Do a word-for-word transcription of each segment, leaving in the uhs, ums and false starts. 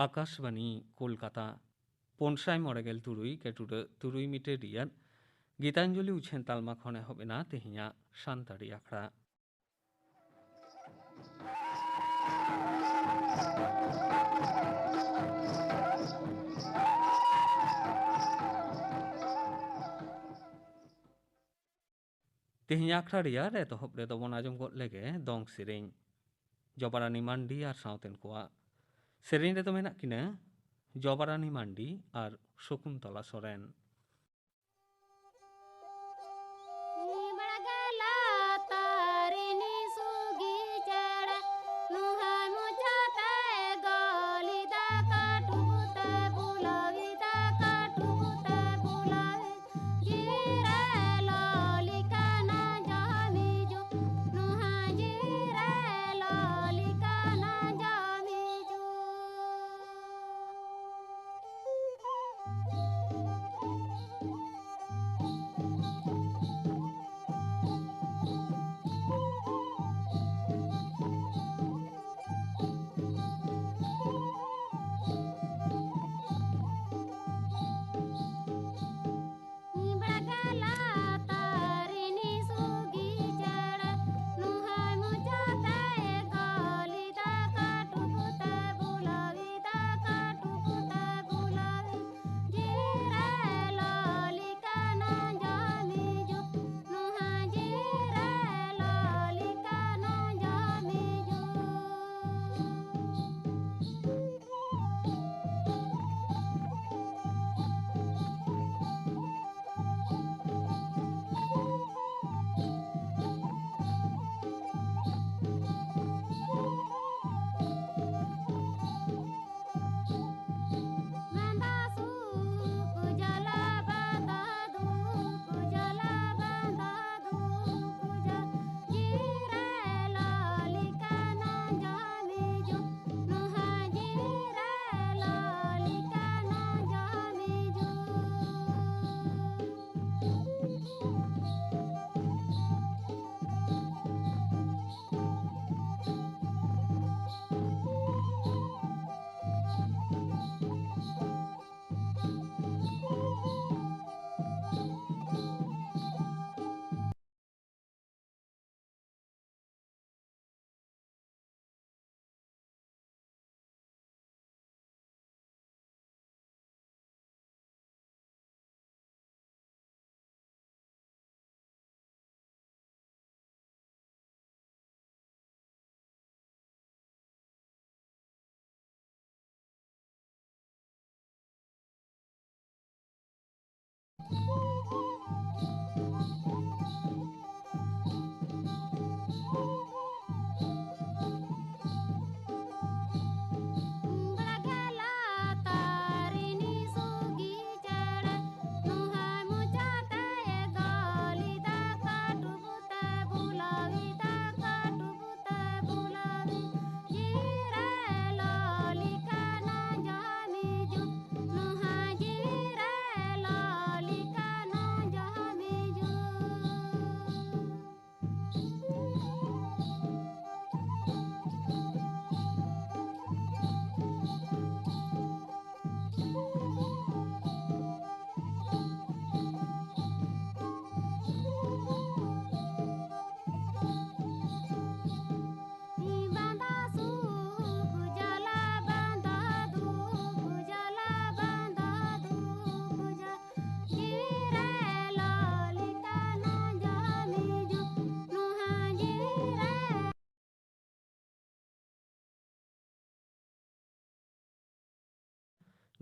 ᱟᱠᱟᱥᱵᱟᱱᱤ ᱠᱳᱞᱠᱟᱛᱟ, ᱯᱩᱱ ᱥᱟᱭ ᱢᱚᱬᱮ ᱜᱮᱞ ᱛᱩᱨᱩᱭ ᱠᱮᱴᱩᱰᱟᱹ ᱛᱩᱨᱩᱭ ᱢᱤᱴᱟᱨ ᱨᱮᱭᱟᱜ ᱜᱤᱛᱟᱧᱡᱚᱞᱤ ᱩᱪᱷᱟᱹᱱ ᱛᱟᱞᱢᱟ ᱠᱷᱚᱱ ᱮᱦᱚᱵ ᱮᱱᱟ ᱛᱮᱦᱮᱧᱟᱜ ᱥᱟᱱᱛᱟᱲᱤ ᱟᱠᱷᱲᱟ᱾ ᱛᱮᱦᱮᱧ ᱟᱠᱷᱲᱟ ᱨᱮᱭᱟᱜ ᱮᱛᱚᱦᱚᱵ ᱨᱮᱫᱚ ᱵᱚᱱ ᱟᱸᱡᱚᱢ ᱜᱚᱫ ᱞᱮᱜᱮ ᱫᱚᱝ ᱥᱮᱨᱮᱧ᱾ ᱡᱚᱵᱟᱨᱟᱱᱤ ᱢᱟᱱᱰᱤ ᱟᱨ ᱥᱟᱶᱛᱮᱱ ᱠᱚᱣᱟᱜ ᱥᱮᱨᱮᱧ ᱨᱮᱫᱚ ᱢᱮᱱᱟᱜ ᱠᱤᱱᱟ ᱡᱚᱵᱟᱨᱟᱱᱤ ᱢᱟᱱᱰᱤ ᱟᱨ ᱥᱚᱠᱩᱱᱛᱚᱞᱟ ᱥᱚᱨᱮᱱ᱾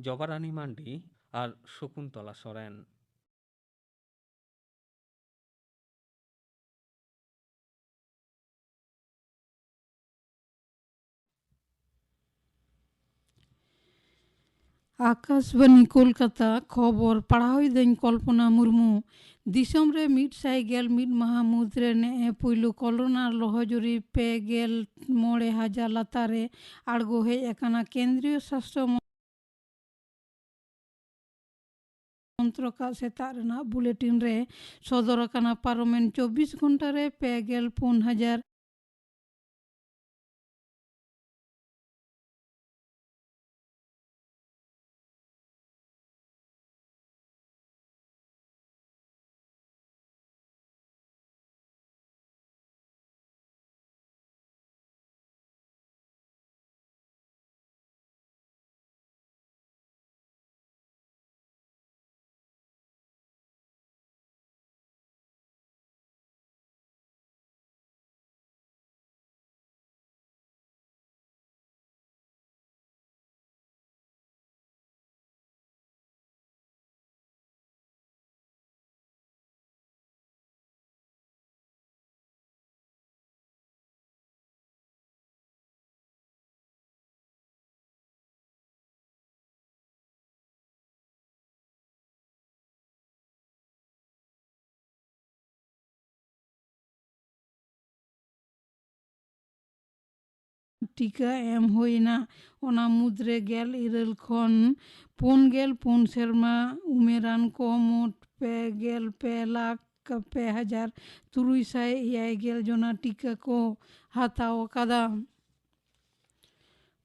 ᱡᱚᱵᱟᱨᱟᱱᱤ ᱢᱟᱱᱰᱤ ᱟᱨ ᱥᱚᱠᱩᱱᱛᱚᱞᱟ ᱥᱚᱨᱮᱱ᱾ ᱟᱠᱟᱥᱵᱟᱱᱤ ᱠᱳᱞᱠᱟᱛᱟ, ᱠᱷᱚᱵᱚᱨ ᱯᱟᱲᱦᱟᱣᱤᱫᱟᱹᱧ ᱠᱚᱞᱯᱚᱱᱟ ᱢᱩᱨᱢᱩ᱾ ᱫᱤᱥᱚᱢ ᱨᱮ ᱢᱤᱫ ᱥᱟᱭ ᱜᱮᱞ ᱢᱤᱫ ᱢᱟᱦᱟ ᱢᱩᱫᱽᱨᱮ ᱱᱮᱜᱼᱮ ᱯᱩᱭᱞᱩ ᱠᱚᱨᱳᱱᱟ ᱞᱚᱦᱚᱡᱩᱨᱤ ᱯᱮ ᱜᱮᱞ ᱢᱚᱬᱮ ᱦᱟᱡᱟᱨ ᱞᱟᱛᱟᱨ ᱨᱮ ᱟᱬᱜᱚ ᱦᱮᱡ ᱟᱠᱟᱱᱟ᱾ ᱠᱮᱱᱫᱨᱤᱭᱚ ᱥᱟᱥᱛᱷᱚ ᱢᱚᱱᱛᱨᱚᱠᱟᱜ ᱥᱮᱛᱟᱜ ᱨᱮᱱᱟᱜ ᱵᱩᱞᱮᱴᱤᱱ ᱨᱮ ᱥᱚᱫᱚᱨ ᱟᱠᱟᱱᱟ, ᱯᱟᱨᱚᱢᱮᱱ ᱪᱚᱵᱵᱤᱥ ᱜᱷᱚᱱᱴᱟ ᱨᱮ ᱯᱮ ᱜᱮᱞ ᱯᱩᱱ ᱦᱟᱡᱟᱨ ᱴᱤᱠᱟᱹ ᱮᱢ ᱦᱩᱭ ᱮᱱᱟ᱾ ᱚᱱᱟ ᱢᱩᱫᱽᱨᱮ ᱜᱮᱞ ᱤᱨᱟᱹᱞ ᱠᱷᱚᱱ ᱯᱩᱱ ᱜᱮᱞ ᱯᱩᱱ ᱥᱮᱨᱢᱟ ᱩᱢᱮᱨᱟᱱ ᱠᱚ ᱢᱳᱴ ᱯᱮ ᱜᱮᱞ ᱯᱮ ᱞᱟᱠᱷ ᱯᱮ ᱦᱟᱡᱟᱨ ᱛᱩᱨᱩᱭ ᱥᱟᱭ ᱮᱭᱟᱭ ᱜᱮᱞ ᱡᱚᱱᱟ ᱴᱤᱠᱟᱹ ᱠᱚ ᱦᱟᱛᱟᱣ ᱟᱠᱟᱫᱟ᱾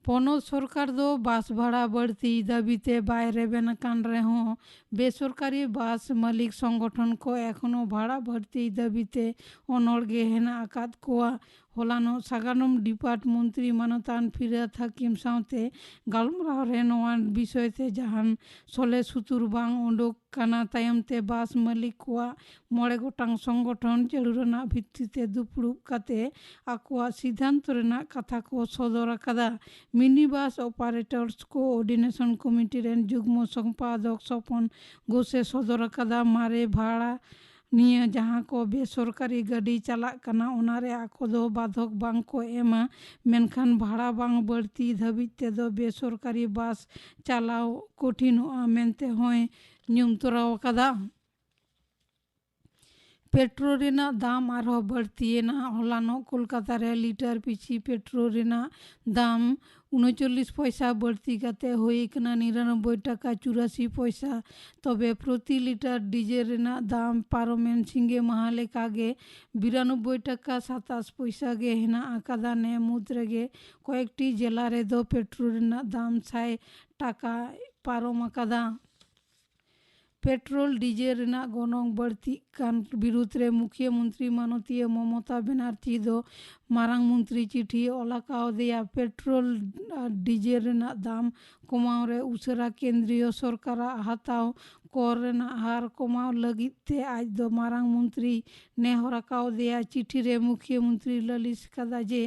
ᱯᱚᱱᱚᱛ ᱥᱚᱨᱠᱟᱨ ᱫᱚ ᱵᱟᱥ ᱵᱷᱟᱲᱟ ᱵᱟᱹᱲᱛᱤ ᱫᱟᱹᱵᱤᱛᱮ ᱵᱟᱭ ᱨᱮᱵᱮᱱ ᱟᱠᱟᱱ ᱨᱮᱦᱚᱸ, ᱵᱮᱥᱚᱨᱠᱟᱨᱤ ᱵᱟᱥ ᱢᱟᱹᱞᱤᱠ ᱥᱚᱝᱜᱚᱴᱷᱚᱱ ᱠᱚ ᱮᱠᱷᱚᱱᱚ ᱵᱷᱟᱲᱟ ᱵᱟᱹᱲᱛᱤ ᱫᱟᱹᱵᱤᱛᱮ ᱚᱱᱚᱲ ᱜᱮ ᱦᱮᱱᱟᱜ ᱟᱠᱟᱫ ᱠᱚᱣᱟ᱾ ᱦᱚᱞᱟᱱᱚᱜ ᱥᱟᱜᱟᱲᱚᱢ ᱰᱤᱯᱟᱨᱴ ᱢᱚᱱᱛᱨᱤ ᱢᱟᱱᱚᱛᱟᱱ ᱯᱷᱤᱨᱟᱫ ᱦᱟᱹᱠᱤᱢ ᱥᱟᱶᱛᱮ ᱜᱟᱞᱢᱟᱨᱟᱣ ᱨᱮ ᱱᱚᱣᱟ ᱵᱤᱥᱚᱭ ᱛᱮ ᱡᱟᱦᱟᱱ ᱥᱚᱞᱦᱮ ᱥᱩᱛᱩᱨ ᱵᱟᱝ ᱩᱰᱩᱠ ᱠᱟᱱᱟ᱾ ᱛᱟᱭᱚᱢ ᱛᱮ ᱵᱟᱥ ᱢᱟᱹᱞᱤᱠ ᱠᱚᱣᱟᱜ ᱢᱚᱬᱮ ᱜᱚᱴᱟᱝ ᱥᱚᱝᱜᱚᱴᱷᱚᱱ ᱡᱟᱹᱨᱩᱲ ᱨᱮᱱᱟᱜ ᱵᱷᱤᱛᱛᱤ ᱛᱮ ᱫᱩᱯᱲᱩᱵ ᱠᱟᱛᱮ ᱟᱠᱚᱣᱟᱜ ᱥᱤᱫᱷᱟᱱᱛᱚ ᱨᱮᱱᱟᱜ ᱠᱟᱛᱷᱟ ᱠᱚ ᱥᱚᱫᱚᱨ ᱟᱠᱟᱫᱟ᱾ ᱢᱤᱱᱤ ᱵᱟᱥ ᱚᱯᱟᱨᱮᱴᱚᱨᱥ ᱠᱳᱚᱨᱰᱤᱱᱮᱥᱚᱱ ᱠᱚᱢᱤᱴᱤ ᱨᱮᱱ ᱡᱩᱜᱽᱢᱚ ᱥᱚᱢᱯᱟᱫᱚᱠ ᱥᱚᱯᱚᱱ ᱜᱷᱳᱥᱮ ᱥᱚᱫᱚᱨ ᱟᱠᱟᱫᱟ᱾ ᱢᱟᱨᱮ ᱵᱷᱟᱲᱟ ᱱᱤᱭᱟᱹ ᱡᱟᱦᱟᱸ ᱠᱚ ᱵᱮᱥᱚᱨᱠᱟᱨᱤ ᱜᱟᱹᱰᱤ ᱪᱟᱞᱟᱜ ᱠᱟᱱᱟ, ᱚᱱᱟ ᱨᱮ ᱟᱠᱚ ᱫᱚ ᱵᱟᱫᱷᱚᱠ ᱵᱟᱝ ᱠᱚ ᱮᱢᱟ, ᱢᱮᱱᱠᱷᱟᱱ ᱵᱷᱟᱲᱟ ᱵᱟᱝ ᱵᱟᱹᱲᱛᱤ ᱫᱷᱟᱹᱵᱤᱡ ᱛᱮᱫᱚ ᱵᱮᱥᱚᱨᱠᱟᱨᱤ ᱵᱟᱥ ᱪᱟᱞᱟᱣ ᱠᱚᱴᱷᱤᱱᱚᱜᱼᱟ ᱢᱮᱱᱛᱮ ᱦᱚᱸᱭ ᱧᱩᱢ ᱛᱚᱨᱟᱣ ᱟᱠᱟᱫᱟ᱾ ᱯᱮᱴᱨᱳᱞ ᱨᱮᱱᱟᱜ ᱫᱟᱢ ᱟᱨᱦᱚᱸ ᱵᱟᱹᱲᱛᱤᱭᱮᱱᱟ᱾ ᱦᱚᱞᱟᱱᱚᱜ ᱠᱳᱞᱠᱟᱛᱟ ᱨᱮ ᱞᱤᱴᱟᱨ ᱯᱤᱪᱷᱤ ᱯᱮᱴᱨᱳᱞ ᱨᱮᱱᱟᱜ ᱫᱟᱢ ᱩᱱᱩᱪᱚᱞᱞᱤᱥ ᱯᱚᱭᱥᱟ ᱵᱟᱹᱲᱛᱤ ᱠᱟᱛᱮ ᱦᱩᱭ ᱟᱠᱟᱱᱟ ᱱᱤᱨᱟᱱᱚᱵᱵᱳᱭ ᱴᱟᱠᱟ ᱪᱩᱨᱟᱥᱤ ᱯᱚᱭᱥᱟ᱾ ᱛᱚᱵᱮ ᱯᱨᱚᱛᱤ ᱞᱤᱴᱟᱨ ᱰᱤᱡᱮᱞ ᱨᱮᱱᱟᱜ ᱫᱟᱢ ᱯᱟᱨᱚᱢᱮᱱ ᱥᱤᱸᱜᱮ ᱢᱟᱦᱟ ᱞᱮᱠᱟᱜᱮ ᱵᱤᱨᱟᱱᱚᱵᱵᱳᱭ ᱴᱟᱠᱟ ᱥᱟᱛᱟᱥ ᱯᱚᱭᱥᱟ ᱜᱮ ᱦᱮᱱᱟᱜ ᱟᱠᱟᱫᱟ᱾ ᱱᱮ ᱢᱩᱫᱽ ᱨᱮᱜᱮ ᱠᱚᱭᱮᱠᱴᱤ ᱡᱮᱞᱟ ᱨᱮᱫᱚ ᱯᱮᱴᱨᱳᱞ ᱨᱮᱱᱟᱜ ᱫᱟᱢ ᱥᱟᱭ ᱴᱟᱠᱟ ᱯᱟᱨᱚᱢ ᱟᱠᱟᱫᱟ᱾ ᱯᱮᱴᱨᱳᱞ ᱰᱤᱡᱮᱞ ᱨᱮᱱᱟᱜ ᱜᱚᱱᱚᱝ ᱵᱟᱹᱲᱛᱤᱜ ᱠᱟᱱ ᱵᱤᱨᱩᱫᱽ ᱨᱮ ᱢᱩᱠᱷᱭᱟᱹ ᱢᱚᱱᱛᱨᱤ ᱢᱟᱱᱚᱛᱤᱭᱟᱹ ᱢᱚᱢᱚᱛᱟ ᱵᱮᱱᱟᱨᱡᱤ ᱫᱚ ᱢᱟᱨᱟᱝ ᱢᱚᱱᱛᱨᱤ ᱪᱤᱴᱷᱤ ᱚᱞ ᱟᱠᱟᱣᱫᱮᱭᱟ᱾ ᱯᱮᱴᱨᱳᱞ ᱟᱨ ᱰᱤᱡᱮᱞ ᱨᱮᱱᱟᱜ ᱫᱟᱢ ᱠᱚᱢᱟᱣ ᱨᱮ ᱩᱥᱟᱹᱨᱟ ᱠᱮᱱᱫᱨᱤᱭᱚ ᱥᱚᱨᱠᱟᱨᱟᱜ ᱦᱟᱛᱟᱣ ᱠᱚᱨ ᱨᱮᱱᱟᱜ ᱦᱟᱨ ᱠᱚᱢᱟᱣ ᱞᱟᱹᱜᱤᱫ ᱛᱮ ᱟᱡ ᱫᱚ ᱢᱟᱨᱟᱝ ᱢᱚᱱᱛᱨᱤ ᱱᱮᱦᱚᱨ ᱟᱠᱟᱣᱫᱮᱭᱟ᱾ ᱪᱤᱴᱷᱤ ᱨᱮ ᱢᱩᱠᱷᱭᱟᱹ ᱢᱚᱱᱛᱨᱤ ᱞᱟᱹᱞᱤᱥ ᱟᱠᱟᱫᱟ ᱡᱮ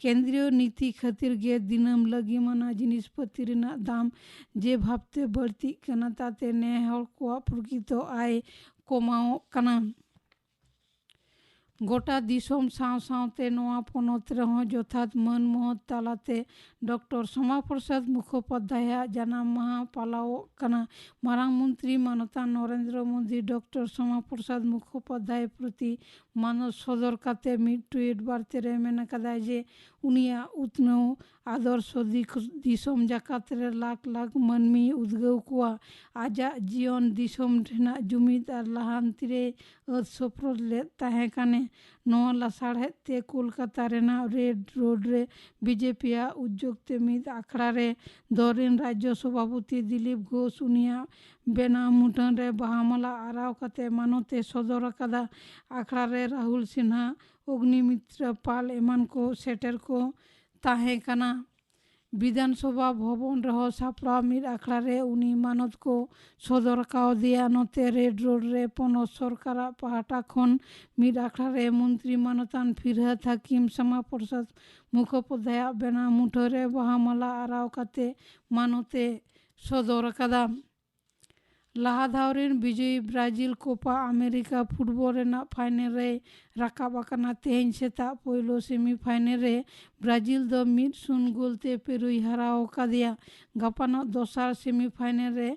ᱠᱮᱱᱫᱨᱤᱭᱚ ᱱᱤᱛᱤ ᱠᱷᱟᱹᱛᱤᱨ ᱜᱮ ᱫᱤᱱᱟᱹᱢ ᱞᱟᱹᱜᱤᱢᱟᱱᱟ ᱡᱤᱱᱤᱥ ᱯᱟᱹᱛᱤ ᱨᱮᱱᱟᱜ ᱫᱟᱢ ᱡᱮ ᱵᱷᱟᱵᱽᱛᱮ ᱵᱟᱹᱲᱛᱤᱜ ᱠᱟᱱᱟ, ᱛᱟᱛᱮ ᱱᱮ ᱦᱚᱲ ᱠᱚᱣᱟᱜ ᱯᱨᱚᱠᱤᱛᱚ ᱟᱭ ᱠᱚᱢᱟᱣᱚᱜ ᱠᱟᱱᱟ᱾ ᱜᱚᱴᱟ ᱫᱤᱥᱚᱢ ᱥᱟᱶ ᱥᱟᱶᱛᱮ ᱱᱚᱣᱟ ᱯᱚᱱᱚᱛ ᱨᱮᱦᱚᱸ ᱡᱚᱛᱷᱟᱛ ᱢᱟᱹᱱ ᱢᱚᱦᱚᱛ ᱛᱟᱞᱟᱛᱮ ᱰᱚᱠᱴᱚᱨ ᱥᱚᱢᱟ ᱯᱨᱚᱥᱟᱫᱽ ᱢᱩᱠᱷᱳᱯᱟᱫᱽᱫᱷᱟᱭᱟᱜ ᱡᱟᱱᱟᱢ ᱢᱟᱦᱟ ᱯᱟᱞᱟᱣᱚᱜ ᱠᱟᱱᱟ᱾ ᱢᱟᱨᱟᱝ ᱢᱚᱱᱛᱨᱤ ᱢᱟᱱᱚᱛᱟᱱ ᱱᱚᱨᱮᱱᱫᱨᱚ ᱢᱳᱫᱤ ᱰᱚᱠᱴᱚᱨ ᱥᱚᱢᱟ ᱯᱨᱚᱥᱟᱫᱽ ᱢᱩᱠᱷᱳᱯᱟᱫᱽᱫᱷᱟᱭ ᱯᱨᱚᱛᱤ ᱢᱟᱱᱚᱛ ᱥᱚᱫᱚᱨ ᱠᱟᱛᱮ ᱢᱤᱫ ᱴᱩᱭᱤᱴ ᱵᱟᱨᱛᱮ ᱨᱮ ᱢᱮᱱ ᱟᱠᱟᱫᱟᱭ ᱡᱮ ᱩᱱᱤᱭᱟᱜ ᱩᱛᱱᱟᱹᱣ ᱟᱫᱚᱨᱥᱚ ᱫᱤᱠ-, ᱫᱤᱥᱚᱢ ᱡᱟᱠᱟᱛ ᱨᱮ ᱞᱟᱠᱷ ᱞᱟᱠᱷ ᱢᱟᱹᱱᱢᱤ ᱩᱫᱽᱜᱟᱹᱣ ᱠᱚᱣᱟ᱾ ᱟᱡᱟᱜ ᱡᱤᱭᱚᱱ ᱫᱤᱥᱚᱢ ᱨᱮᱱᱟᱜ ᱡᱩᱢᱤᱫ ᱟᱨ ᱞᱟᱦᱟᱱᱛᱤ ᱨᱮ ᱟᱹᱛ ᱥᱚᱯᱨᱚᱫ ᱞᱮᱫ ᱛᱟᱦᱮᱸ ᱠᱟᱱᱮ᱾ ᱱᱚᱣᱟ ᱞᱟᱥᱟᱲᱦᱮᱫ ᱛᱮ ᱠᱳᱞᱠᱟᱛᱟ ᱨᱮᱱᱟᱜ ᱨᱮᱰ ᱨᱳᱰ ᱨᱮ ᱵᱤᱡᱮᱯᱤ ᱟᱜ ᱩᱫᱽᱡᱳᱜᱽ ᱛᱮ ᱢᱤᱫ ᱟᱠᱷᱲᱟ ᱨᱮ ᱫᱚᱞ ᱨᱮᱱ ᱨᱟᱡᱽᱡᱚ ᱥᱚᱵᱷᱟᱯᱚᱛᱤ ᱫᱤᱞᱤᱯ ᱜᱷᱳᱥ ᱩᱱᱤᱭᱟᱜ ᱵᱮᱱᱟᱣ ᱢᱩᱴᱷᱟᱹᱱ ᱨᱮ ᱵᱟᱦᱟ ᱢᱟᱞᱟ ᱟᱨᱟᱣ ᱠᱟᱛᱮ ᱢᱟᱱᱚᱛ ᱮ ᱥᱚᱫᱚᱨ ᱟᱠᱟᱫᱟ᱾ ᱟᱠᱷᱲᱟ ᱨᱮ ᱨᱟᱦᱩᱞ ᱥᱤᱱᱦᱟ, ᱚᱜᱽᱱᱤᱢᱤᱛᱨᱟ ᱯᱟᱞ ᱮᱢᱟᱱ ᱠᱚ ᱥᱮᱴᱮᱨ ᱠᱚ ᱛᱟᱦᱮᱸ ᱠᱟᱱᱟ᱾ ᱵᱤᱫᱷᱟᱱ ᱥᱚᱵᱷᱟ ᱵᱷᱚᱵᱚᱱ ᱨᱮᱦᱚᱸ ᱥᱟᱯᱲᱟᱣ ᱢᱤᱫ ᱟᱠᱷᱲᱟ ᱨᱮ ᱩᱱᱤ ᱢᱟᱱᱚᱛ ᱠᱚ ᱥᱚᱫᱚᱨ ᱠᱟᱣᱫᱮᱭᱟ᱾ ᱱᱚᱛᱮ ᱨᱮᱰ ᱨᱳᱰ ᱨᱮ ᱯᱚᱱᱚᱛ ᱥᱚᱨᱠᱟᱨᱟᱜ ᱯᱟᱦᱴᱟ ᱠᱷᱚᱱ ᱢᱤᱫ ᱟᱠᱷᱲᱟ ᱨᱮ ᱢᱚᱱᱛᱨᱤ ᱢᱟᱱᱚᱛᱟᱱ ᱯᱷᱤᱨᱦᱟᱫ ᱦᱟᱠᱤᱢ ᱥᱟᱢᱟ ᱯᱨᱚᱥᱟᱫᱽ ᱢᱩᱠᱷᱳᱯᱟᱫᱷᱭᱟᱭᱟᱜ ᱵᱮᱱᱟᱣ ᱢᱩᱴᱷᱟᱹᱱ ᱨᱮ ᱵᱟᱦᱟ ᱢᱟᱞᱟ ᱟᱨᱟᱣ ᱠᱟᱛᱮ ᱢᱟᱱᱚᱛ ᱮ ᱥᱚᱫᱚᱨ ᱟᱠᱟᱫᱟ᱾ ᱞᱟᱦᱟ ᱫᱷᱟᱣ ᱨᱮᱱ ᱵᱤᱡᱚᱭᱤ ᱵᱨᱟᱡᱤᱞ ᱠᱳᱯᱟ ᱟᱢᱮᱨᱤᱠᱟ ᱯᱷᱩᱴᱵᱚᱞ ᱨᱮᱱᱟᱜ ᱯᱷᱟᱭᱱᱮᱞ ᱨᱮᱭ ᱨᱟᱠᱟᱵ ᱟᱠᱟᱱᱟ᱾ ᱛᱮᱦᱮᱧ ᱥᱮᱛᱟᱜ ᱯᱳᱭᱞᱳ ᱥᱮᱢᱤᱯᱷᱟᱭᱱᱮᱞ ᱨᱮ ᱵᱨᱟᱡᱤᱞ ᱫᱚ ᱢᱤᱫ ᱥᱩᱱ ᱜᱳᱞ ᱛᱮ ᱯᱮᱨᱩᱭ ᱦᱟᱨᱟᱣ ᱟᱠᱟᱫᱮᱭᱟ᱾ ᱜᱟᱯᱟᱱᱚᱜ ᱫᱚᱥᱟᱨ ᱥᱮᱢᱤᱯᱷᱟᱭᱱᱮᱞ ᱨᱮ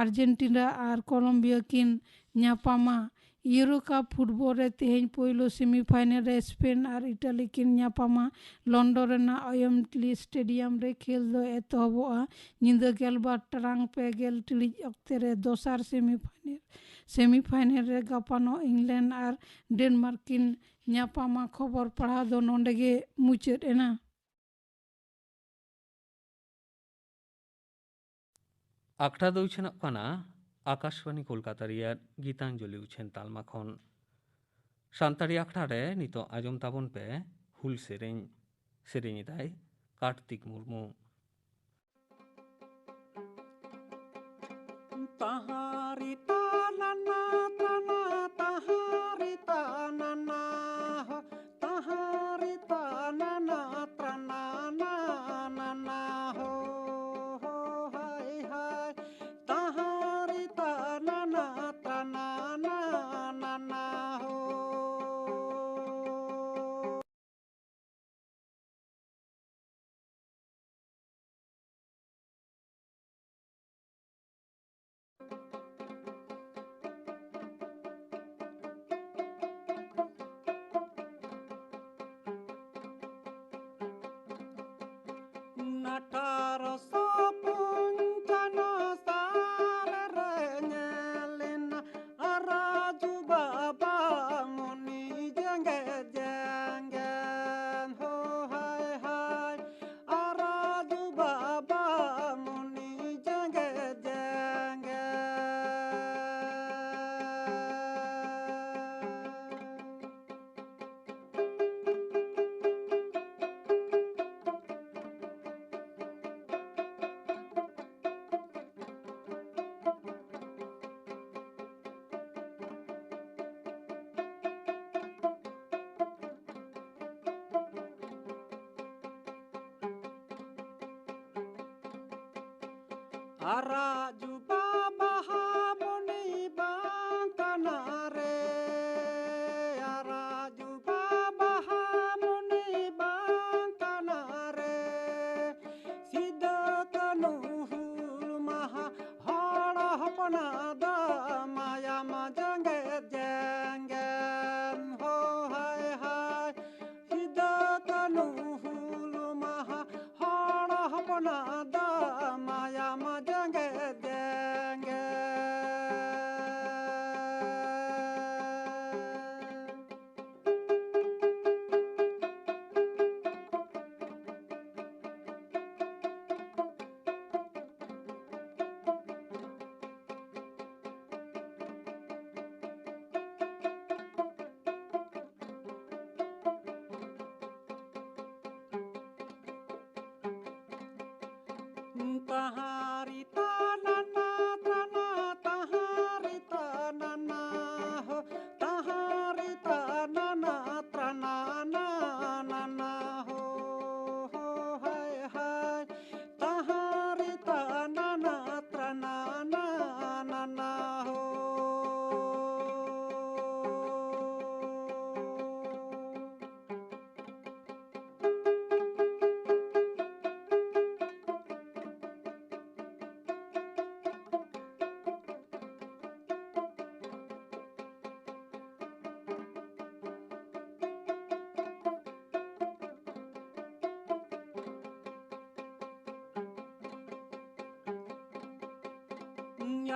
ᱟᱨᱡᱮᱱᱴᱤᱱᱟ ᱟᱨ ᱠᱚᱞᱚᱢᱵᱤᱭᱟ ᱠᱤᱱ ᱧᱟᱯᱟᱢᱟ᱾ ᱤᱭᱩᱨᱳ ᱠᱟᱯ ᱯᱷᱩᱴᱵᱚᱞ ᱨᱮ ᱛᱮᱦᱮᱧ ᱯᱳᱭᱞᱳ ᱥᱮᱢᱤᱯᱷᱟᱭᱱᱮᱞ ᱨᱮ ᱥᱯᱮᱱ ᱟᱨ ᱤᱴᱟᱞᱤ ᱠᱤᱱ ᱧᱟᱯᱟᱢᱟ᱾ ᱞᱚᱱᱰᱚᱱ ᱨᱮᱱᱟᱜ ᱳᱭᱮᱢᱵᱞᱤ ᱥᱴᱮᱰᱤᱭᱟᱢ ᱨᱮ ᱠᱷᱮᱞ ᱫᱚ ᱮᱛᱚᱦᱚᱵᱚᱜᱼᱟ᱾ ᱧᱤᱫᱟᱹ ᱜᱮᱞᱵᱟᱨ ᱴᱟᱲᱟᱝ ᱯᱮ ᱜᱮᱞ ᱴᱤᱲᱤᱡ ᱚᱠᱛᱮ ᱨᱮ ᱫᱚᱥᱟᱨ ᱥᱮᱢᱤᱯᱷᱟᱭᱱᱮᱞ, ᱥᱮᱢᱤᱯᱷᱟᱭᱱᱮᱞ ᱨᱮ ᱜᱟᱯᱟᱱᱚᱜ ᱤᱝᱞᱮᱱᱰ ᱟᱨ ᱰᱮᱱᱢᱟᱨᱠ ᱠᱤᱱ ᱧᱟᱯᱟᱢᱟ᱾ ᱠᱷᱚᱵᱚᱨ ᱯᱟᱲᱦᱟᱣ ᱫᱚ ᱱᱚᱰᱮ ᱜᱮ ᱢᱩᱪᱟᱹᱫ ᱮᱱᱟ᱾ ᱟᱠᱷᱲᱟ ᱫᱚ ᱩᱪᱷᱟᱹᱱᱚᱜ ᱠᱟᱱᱟ ᱟᱠᱟᱥᱵᱟᱱᱤ ᱠᱳᱞᱠᱟᱛᱟ ᱨᱮᱭᱟᱜ ᱜᱤᱛᱟᱧᱡᱚᱞᱤ ᱩᱪᱷᱟᱹᱱ ᱛᱟᱞᱢᱟ ᱠᱷᱚᱱ᱾ ᱥᱟᱱᱛᱟᱲᱤ ᱟᱠᱷᱲᱟ ᱨᱮ ᱱᱤᱛᱚᱜ ᱟᱸᱡᱚᱢ ᱛᱟᱵᱚᱱ ᱯᱮ ᱦᱩᱞ ᱥᱮᱨᱮᱧ᱾ ᱥᱮᱨᱮᱧ ᱮᱫᱟᱭ ᱠᱟᱨᱛᱤᱠ ᱢᱩᱨᱢᱩ᱾ ᱛᱟᱦᱟᱨᱤ ᱛᱟᱱᱟᱱᱟ ᱛᱟᱱᱟ, ᱛᱟᱦᱟᱨᱤ ᱛᱟᱱᱟᱱᱟ ᱦᱚ, ᱛᱟᱦᱟᱨᱤ ᱛᱟᱱᱟᱱᱟ ᱛᱨᱟᱱᱟᱱᱟ ᱱᱟᱱᱟ ᱦᱚ, ᱦᱚ ᱦᱟᱭ ᱦᱟᱭ᱾ ᱛᱟᱦᱟᱨᱤ ᱛᱟᱱᱟᱱᱟ ᱛᱨᱟᱱᱟᱱᱟ ᱱᱟᱱᱟ ᱦᱚ᱾ ᱟᱨᱟᱜ ᱡᱩᱵᱟ ᱵᱟᱦᱟ ᱢᱚᱱᱤ ᱵᱟᱝ ᱠᱟᱱᱟ ᱨᱮ, ᱟᱨᱟᱜ ᱡᱩᱵᱟ ᱵᱟᱦᱟ ᱢᱚᱱᱤ ᱵᱟᱝ ᱠᱟᱱᱟ ᱨᱮ᱾ ᱥᱤᱫᱟᱹ ᱠᱟᱹᱱᱦᱩ ᱦᱩᱞ ᱢᱟᱦᱟ ᱦᱚᱲ ᱦᱚᱯᱚᱱᱟᱜ ᱫᱚ ᱢᱟᱭᱟᱢ ᱡᱮᱜᱮᱫ ᱡᱮᱜᱮᱫ ᱦᱳ ᱦᱟᱭ ᱦᱟᱭ᱾ ᱥᱤᱫᱟᱹ ᱠᱟᱹᱱᱦᱩ ᱦᱩᱞ ᱢᱟᱦᱟ ᱦᱚᱲ ᱦᱚᱯᱚᱱᱟᱜ ᱫᱚ ᱢᱟᱭᱟᱢ ᱡᱮᱜᱮᱫ ᱡᱮᱜᱮᱫ᱾ ᱛᱟᱦᱟᱸ ᱨᱤ ᱛᱟ ᱱᱟ ᱱᱟ ᱛᱨᱟ ᱱᱟ, ᱛᱟᱦᱟᱸ ᱨᱤ ᱛᱟ ᱱᱟ ᱱᱟ ᱦᱳ, ᱛᱟᱦᱟᱸ ᱨᱤ ᱛᱟ ᱱᱟ ᱱᱟ ᱛᱨᱟ ᱱᱟ ᱱᱟ ᱱᱟ ᱦᱳ, ᱦᱳ ᱦᱟᱭ ᱦᱟᱭ᱾ ᱛᱟᱦᱟᱸ ᱨᱤ ᱛᱟ ᱱᱟ ᱱᱟ ᱛᱨᱟ ᱱᱟ ᱱᱟ ᱱᱟ ᱱᱟ ᱦᱳ᱾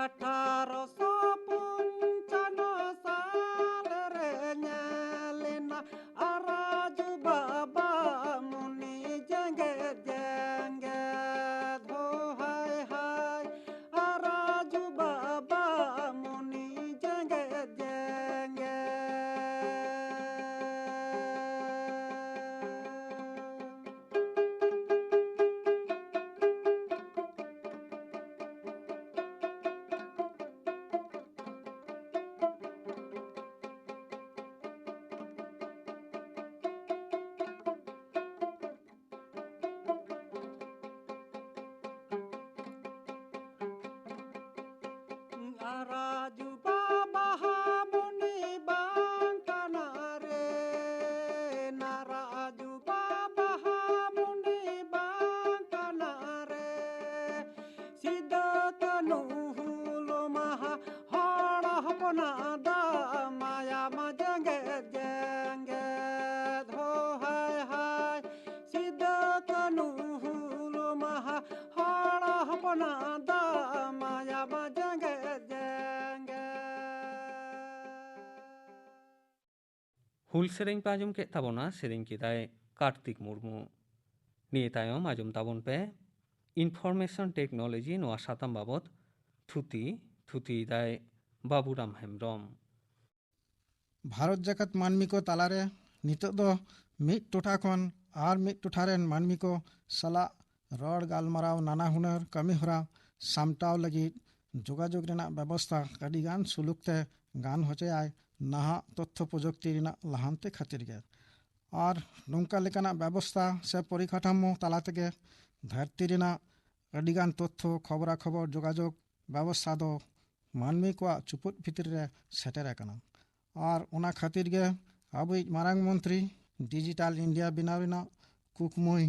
ᱟᱴᱷᱟᱨᱚᱥᱚ ᱯᱚᱧᱪᱟᱱᱱᱚ ᱥᱟᱞ ᱨᱮ ᱧᱮᱞ ᱮᱱᱟ ᱟᱨᱟᱡᱽ ᱵᱟᱵᱟ ᱢᱩᱱᱤ ᱡᱮᱜᱮᱫ ᱡᱮᱜᱮᱫ ᱦᱳ ᱦᱟᱭ ᱦᱟᱭ᱾ ᱟᱨᱟᱡᱽ ᱵᱟᱵᱟ ᱢᱩᱱᱤ ᱡᱮᱜᱮᱫ ᱡᱮᱜᱮᱫ᱾ ᱦᱩᱞ ᱥᱮᱨᱮᱧ ᱯᱮ ᱟᱸᱡᱚᱢ ᱠᱮᱫ ᱛᱟᱵᱚᱱᱟ, ᱥᱮᱨᱮᱧ ᱠᱮᱫᱟᱭ ᱠᱟᱨᱛᱤᱠ ᱢᱩᱨᱢᱩ᱾ ᱱᱤᱭᱟᱹ ᱛᱟᱭᱚᱢ ᱟᱸᱡᱚᱢ ᱛᱟᱵᱚᱱ ᱯᱮ Information Technology ᱱᱚᱣᱟ ᱥᱟᱛᱟᱢ ᱵᱟᱵᱚᱛ ᱛᱷᱩᱛᱤ, ᱛᱷᱩᱛᱤᱭᱮᱫᱟᱭ ᱵᱟᱵᱩᱨᱟᱢ ᱦᱮᱢᱵᱨᱚᱢ᱾ ᱵᱷᱟᱨᱚᱛ ᱡᱟᱠᱟᱛ ᱢᱟᱹᱱᱢᱤ ᱠᱚ ᱛᱟᱞᱟᱨᱮ ᱱᱤᱛᱚᱜ ᱫᱚ ᱢᱤᱫ ᱴᱚᱴᱷᱟ ᱠᱷᱚᱱ ᱟᱨ ᱢᱤᱫ ᱴᱚᱴᱷᱟ ᱨᱮᱱ ᱢᱟᱹᱱᱢᱤ ᱠᱚ ᱥᱟᱞᱟᱜ ᱨᱚᱲ ᱜᱟᱞᱢᱟᱨᱟᱣ, ᱱᱟᱱᱟ ᱦᱩᱱᱟᱹᱨ ᱠᱟᱹᱢᱤ ᱦᱚᱨᱟ ᱥᱟᱢᱴᱟᱣ ᱞᱟᱹᱜᱤᱫ ᱡᱳᱜᱟᱡᱳᱜᱽ ᱨᱮᱱᱟᱜ ᱵᱮᱵᱚᱥᱛᱷᱟ ᱟᱹᱰᱤ ᱜᱟᱱ ᱥᱩᱞᱩᱠ ᱛᱮ ᱜᱟᱱ ᱦᱚᱪᱚᱭᱟᱭ ᱱᱟᱦᱟᱜ ᱛᱚᱛᱛᱷᱚ ᱯᱨᱚᱡᱩᱠᱛᱤ ᱨᱮᱱᱟᱜ ᱞᱟᱦᱟᱱᱛᱤ ᱠᱷᱟᱹᱛᱤᱨ ᱜᱮ᱾ ᱟᱨ ᱱᱚᱝᱠᱟ ᱞᱮᱠᱟᱱᱟᱜ ᱵᱮᱵᱚᱥᱛᱷᱟ ᱥᱮ ᱯᱚᱨᱤᱠᱟᱴᱷᱟᱢᱳ ᱛᱟᱞᱟ ᱛᱮᱜᱮ ᱫᱷᱟᱹᱨᱛᱤ ᱨᱮᱱᱟᱜ ᱟᱹᱰᱤ ᱜᱟᱱ ᱛᱚᱛᱛᱷᱚ, ᱠᱷᱚᱵᱽᱨᱟ ᱠᱷᱚᱵᱚᱨ, ᱡᱳᱜᱟᱡᱳᱜᱽ ᱵᱮᱵᱚᱥᱛᱷᱟ ᱫᱚ ᱢᱟᱹᱱᱢᱤ ᱠᱚᱣᱟᱜ ᱪᱩᱯᱩᱫ ᱵᱷᱤᱛᱤᱨ ᱨᱮ ᱥᱮᱴᱮᱨ ᱟᱠᱟᱱᱟ᱾ ᱟᱨ ᱚᱱᱟ ᱠᱷᱟᱹᱛᱤᱨ ᱜᱮ ᱟᱵᱚᱭᱤᱡ ᱢᱟᱨᱟᱝ ᱢᱚᱱᱛᱨᱤ ᱰᱤᱡᱤᱴᱟᱞ ᱤᱱᱰᱤᱭᱟ ᱵᱮᱱᱟᱣ ᱨᱮᱱᱟᱜ ᱠᱩᱠᱢᱩᱭ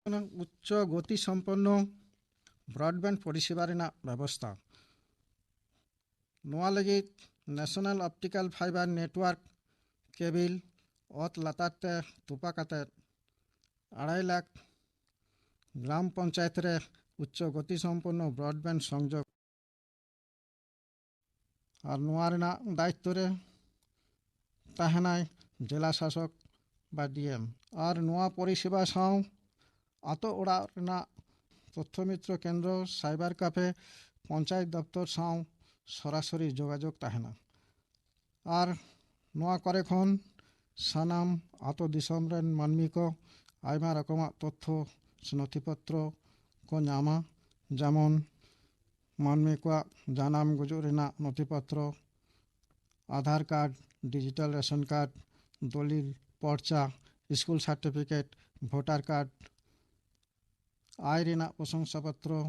ᱩᱪᱪᱚ ᱜᱚᱛᱤ ᱥᱚᱢᱯᱚᱱᱱᱚ ᱵᱨᱚᱰᱵᱮᱱᱰ ᱯᱚᱨᱤᱥᱮᱵᱟ ᱨᱮᱱᱟᱜ ᱵᱮᱵᱚᱥᱛᱷᱟ᱾ ᱱᱚᱣᱟ ᱞᱟᱹᱜᱤᱫ ᱱᱮᱥᱚᱱᱟᱞ ᱚᱯᱴᱤᱠᱟᱞ ᱯᱷᱟᱭᱵᱟᱨ ᱱᱮᱴᱣᱟᱨᱠ ᱠᱮᱵᱤᱞ ᱚᱛ ᱞᱟᱛᱟᱨ ᱛᱮ ᱛᱚᱯᱟ ᱠᱟᱛᱮ ᱟᱲᱟᱭ ᱞᱟᱠᱷ ᱜᱨᱟᱢ ᱯᱚᱧᱪᱟᱭᱮᱛ ᱨᱮ ᱩᱪᱪᱚ ᱜᱚᱛᱤ ᱥᱚᱢᱯᱚᱱᱱᱚ ᱵᱨᱚᱰᱵᱮᱱᱰ ᱥᱚᱝᱡᱳᱜᱽ᱾ ᱟᱨ ᱱᱚᱣᱟ ᱨᱮᱱᱟᱜ ᱫᱟᱭᱤᱛᱛᱚ ᱨᱮ ᱛᱟᱦᱮᱱᱟᱭ ᱡᱮᱞᱟ ᱥᱟᱥᱚᱠ ᱵᱟ ᱰᱤ ᱮᱢ᱾ ᱟᱨ ᱱᱚᱣᱟ ᱯᱚᱨᱤᱥᱮᱵᱟ ᱥᱟᱶ ᱟᱛᱳ ᱚᱲᱟᱜ ᱨᱮᱱᱟᱜ ᱛᱚᱛᱛᱷᱚ ᱢᱤᱛᱨᱚ ᱠᱮᱱᱫᱨᱚ, ᱥᱟᱭᱵᱟᱨ ᱠᱟᱯᱷᱮ, ᱯᱚᱧᱪᱟᱭᱮᱛ ᱫᱚᱯᱛᱚᱨ ᱥᱟᱶ ᱥᱚᱨᱟᱥᱚᱨᱤ ᱡᱳᱜᱟᱡᱳᱜᱽ ᱛᱟᱦᱮᱱᱟ᱾ ᱟᱨ ᱱᱚᱣᱟ ᱠᱚᱨᱮ ᱠᱷᱚᱱ ᱥᱟᱱᱟᱢ ᱟᱛᱳ ᱫᱤᱥᱚᱢ ᱨᱮᱱ ᱢᱟᱹᱱᱢᱤ ᱠᱚ ᱟᱭᱢᱟ ᱨᱚᱠᱚᱢᱟᱜ ᱛᱚᱛᱛᱷᱚ ᱥᱮ ᱱᱚᱛᱷᱤ ᱯᱚᱛᱨᱚ ᱠᱚ ᱧᱟᱢᱟ, ᱡᱮᱢᱚᱱ ᱢᱟᱹᱱᱢᱤ ᱠᱚᱣᱟᱜ ᱡᱟᱱᱟᱢ ᱜᱩᱡᱩᱜ ᱨᱮᱱᱟᱜ ᱱᱚᱛᱷᱤ ᱯᱚᱛᱨᱚ, Aadhaar card, digital ration card, ᱫᱚᱞᱤᱞ, ᱯᱚᱨᱪᱟ, ᱥᱠᱩᱞ ᱥᱟᱨᱴᱤᱯᱷᱤᱠᱮᱴ, ᱵᱷᱳᱴᱟᱨ ᱠᱟᱨᱰ, ᱟᱭ ᱨᱮᱱᱟᱜ ᱯᱨᱚᱥᱚᱝᱥᱟ ᱯᱚᱛᱨᱚ,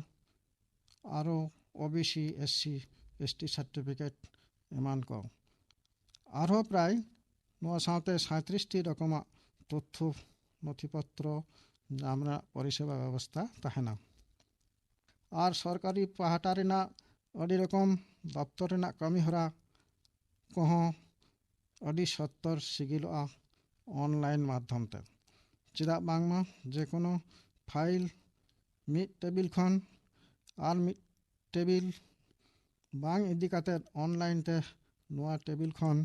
ᱟᱨᱚ O B C, S C, S T certificate ᱮᱢᱟᱱ ᱠᱚ᱾ ᱟᱨᱦᱚᱸ ᱯᱨᱟᱭ ᱱᱚᱣᱟ ᱥᱟᱶᱛᱮ ᱥᱟᱸᱭᱛᱨᱤᱥ ᱴᱤ ᱨᱚᱠᱚᱢᱟᱜ ᱛᱚᱛᱛᱷᱚ ᱱᱚᱛᱷᱤ ᱯᱚᱛᱨᱚ ᱧᱟᱢ ᱨᱮᱱᱟᱜ ᱯᱚᱨᱤᱥᱮᱵᱟ ᱵᱮᱵᱚᱥᱛᱷᱟ ᱛᱟᱦᱮᱱᱟ᱾ ᱟᱨ ᱥᱚᱨᱠᱟᱨᱤ ᱯᱟᱦᱴᱟ ᱨᱮᱱᱟᱜ ᱟᱹᱰᱤ ᱨᱚᱠᱚᱢ ᱫᱚᱯᱛᱚᱨ ᱨᱮᱱᱟᱜ ᱠᱟᱹᱢᱤᱦᱚᱨᱟ ᱠᱚᱦᱚᱸ ᱟᱹᱰᱤ ᱥᱚᱛᱛᱚᱨ ᱥᱤᱜᱤᱞᱚᱜᱼᱟ ᱚᱱᱞᱟᱭᱤᱱ ᱢᱟᱫᱽᱫᱷᱚᱢ ᱛᱮ᱾ ᱪᱮᱫᱟᱜ ᱵᱟᱝᱢᱟ ᱡᱮ ᱠᱳᱱᱳ ᱯᱷᱟᱭᱤᱞ ᱢᱤᱫ ᱴᱮᱵᱤᱞ ᱠᱷᱚᱱ ᱟᱨ ᱢᱤᱫ ᱴᱮᱵᱤᱞ ᱵᱟᱝ ᱤᱫᱤ ᱠᱟᱛᱮ ᱚᱱᱞᱟᱭᱤᱱ ᱛᱮ ᱱᱚᱣᱟ ᱴᱮᱵᱤᱞ ᱠᱷᱚᱱ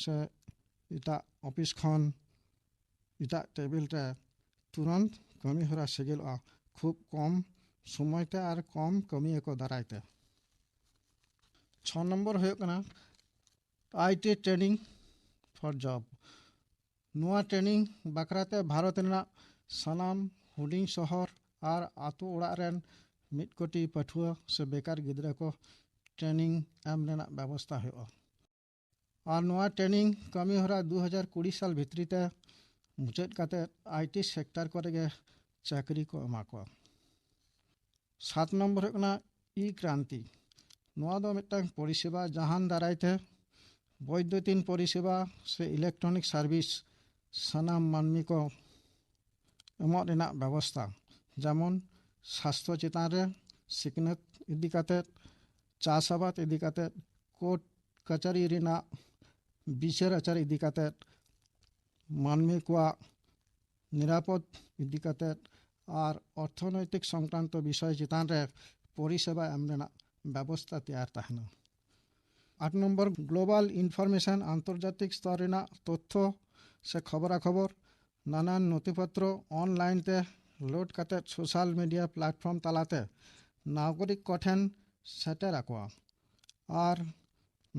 ᱥᱮ ᱮᱴᱟᱜ ᱚᱯᱷᱤᱥ ᱠᱷᱚᱱ ᱮᱴᱟᱜ ᱴᱮᱵᱤᱞ ᱨᱮ ᱛᱩᱨᱟᱹᱱᱛ ᱠᱟᱹᱢᱤ ᱦᱚᱨᱟ ᱥᱤᱜᱤᱞᱚᱜᱼᱟ, ᱠᱷᱩᱵ ᱠᱚᱢ ᱥᱚᱢᱚᱭ ᱛᱮ ᱟᱨ ᱠᱚᱢ ᱠᱟᱹᱢᱤᱭᱟᱹ ᱠᱚ ᱫᱟᱨᱟᱭ ᱛᱮ᱾ ᱪᱷᱚ ᱱᱚᱢᱵᱚᱨ ᱦᱩᱭᱩᱜ ᱠᱟᱱᱟ I T training for job᱾ ᱱᱚᱣᱟ training ᱵᱟᱠᱷᱨᱟ ᱛᱮ ᱵᱷᱟᱨᱚᱛ ᱨᱮᱱᱟᱜ ᱥᱟᱱᱟᱢ ᱦᱩᱰᱤᱧ ᱥᱚᱦᱚᱨ ᱟᱨ ᱟᱛᱳ ᱚᱲᱟᱜ ᱨᱮᱱ ᱢᱤᱫ ᱠᱳᱴᱤ ᱯᱟᱹᱴᱷᱩᱣᱟᱹ ᱥᱮ ᱵᱮᱠᱟᱨ ᱜᱤᱫᱽᱨᱟᱹ ᱠᱚ training ᱮᱢ ᱨᱮᱱᱟᱜ ᱵᱮᱵᱚᱥᱛᱷᱟ ᱦᱩᱭᱩᱜᱼᱟ᱾ ᱟᱨ ᱱᱚᱣᱟ training ᱠᱟᱹᱢᱤ ᱦᱚᱨᱟ ᱫᱩ ᱦᱟᱡᱟᱨ ᱠᱩᱲᱤ ᱥᱟᱞ ᱵᱷᱤᱛᱨᱤ ᱛᱮ ᱢᱩᱪᱟᱹᱫ ᱠᱟᱛᱮ ᱟᱭ ᱴᱤ ᱥᱮᱠᱴᱟᱨ ᱠᱚᱨᱮ ᱜᱮ ᱪᱟᱹᱠᱨᱤ ᱠᱚ ᱮᱢᱟ ᱠᱚᱣᱟ᱾ ᱥᱟᱛ ᱱᱚᱢᱵᱚᱨ ᱦᱩᱭᱩᱜ ᱠᱟᱱᱟ ᱤ ᱠᱨᱟᱱᱛᱤ᱾ ᱱᱚᱣᱟ ᱫᱚ ᱢᱤᱫᱴᱟᱝ ᱯᱚᱨᱤᱥᱮᱵᱟ ᱡᱟᱦᱟᱱ ᱫᱟᱨᱟᱭ ᱛᱮ ᱵᱳᱭᱫᱩᱛᱤᱱ ᱯᱚᱨᱤᱥᱮᱵᱟ ᱥᱮ electronic service ᱥᱟᱱᱟᱢ ᱢᱟᱹᱱᱢᱤ ᱠᱚ ᱮᱢᱚᱜ ᱨᱮᱱᱟᱜ ᱵᱮᱵᱚᱥᱛᱷᱟ, ᱡᱮᱢᱚᱱ ᱥᱟᱥᱛᱷᱚ ᱪᱮᱛᱟᱱ ᱨᱮ, ᱥᱤᱠᱷᱱᱟᱹᱛ ᱤᱫᱤ ᱠᱟᱛᱮ, ᱪᱟᱥ ᱟᱵᱟᱫ ᱤᱫᱤ ᱠᱟᱛᱮ, ᱠᱳᱨᱴ ᱠᱟᱪᱷᱟᱨᱤ ᱨᱮᱱᱟᱜ ᱵᱤᱪᱟᱹᱨ ᱟᱪᱟᱨ ᱤᱫᱤ ᱠᱟᱛᱮ, ᱢᱟᱹᱱᱢᱤ ᱠᱚᱣᱟᱜ ᱱᱤᱨᱟᱯᱚᱫ ᱤᱫᱤ ᱠᱟᱛᱮ ᱟᱨ ᱚᱨᱛᱷᱚᱱᱳᱭᱛᱤᱠ ᱥᱚᱝᱠᱨᱟᱱᱛᱚ ᱵᱤᱥᱚᱭ ᱪᱮᱛᱟᱱ ᱨᱮ ᱯᱚᱨᱤᱥᱮᱵᱟ ᱮᱢ ᱨᱮᱱᱟᱜ ᱵᱮᱵᱚᱥᱛᱷᱟ ᱛᱮᱭᱟᱨ ᱛᱟᱦᱮᱱᱟ᱾ ᱟᱴ ᱱᱚᱢᱵᱚᱨ, ᱜᱞᱳᱵᱟᱞ ᱤᱱᱯᱷᱚᱨᱢᱮᱥᱚᱱ, ᱟᱱᱛᱚᱨᱡᱟᱛᱤᱠ ᱥᱛᱚᱨ ᱨᱮᱱᱟᱜ ᱛᱚᱛᱛᱷᱚ ᱥᱮ ᱠᱷᱚᱵᱚᱨᱟ ᱠᱷᱚᱵᱚᱨ, ᱱᱟᱱᱟᱱ ᱱᱚᱛᱷᱤᱯᱚᱛᱨᱚ ᱚᱱᱞᱟᱭᱤᱱ ᱛᱮ ᱞᱳᱰ ᱠᱟᱛᱮ ᱥᱳᱥᱟᱞ ᱢᱤᱰᱤᱭᱟ ᱯᱞᱟᱴᱯᱷᱚᱨᱢ ᱛᱟᱞᱟᱛᱮ ᱱᱟᱜᱚᱨᱤᱠ ᱠᱚᱴᱷᱮᱱ ᱥᱮᱴᱮᱨ ᱟᱠᱚᱣᱟ᱾ ᱟᱨ